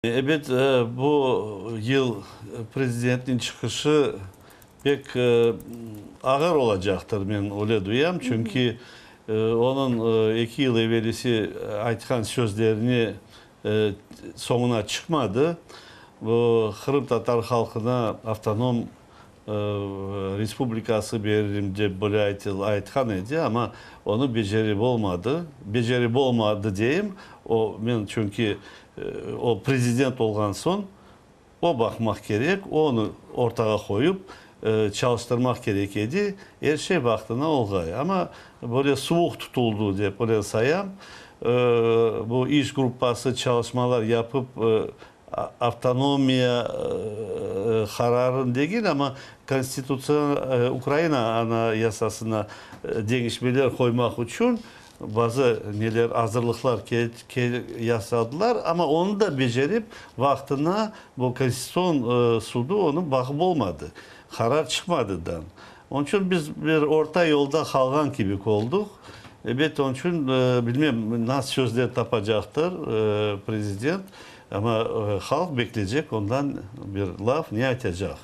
Ebet, bu yıl prezidentniñ çıqışı pek ağır olacaqtır, men öyle duyam, çünki onıñ 2 yıl evelisi aytqan sözlerini soñuna çıqmadı. Bu qırımtatar halqına avtonom respublikası beririm dep böyle aytqan edi, amma onı becerip olmadı. Becerip olmadı deyim, o, men çünki o prezident olğan soñ o baqmaq kerek, onı ortağa qoyıp çalıştırmaq kerek edi, er şey vaqtına olğay. Amma böyle suvuq tutuldı dep öyle sayam. Bu iş gruppası çalışmalar yapıp avtonomiya qararın degil, amma konstitutsiya Ukraina Anayasasına deñişmeler qoymaq içün bazı neler azırlıqlar yasadılar, amma onı da becerip vaqtına bu Konstitutsion sudu onı baqıp olmadı, qarar çıqmadı da. Onıñ içün biz bir orta yolda qalğan kibi olduq. Ebet, onıñ içün bilmem nasıl sözler tapacaqtır prezident, amma halq bekleycek ondan bir laf ne aytacaq.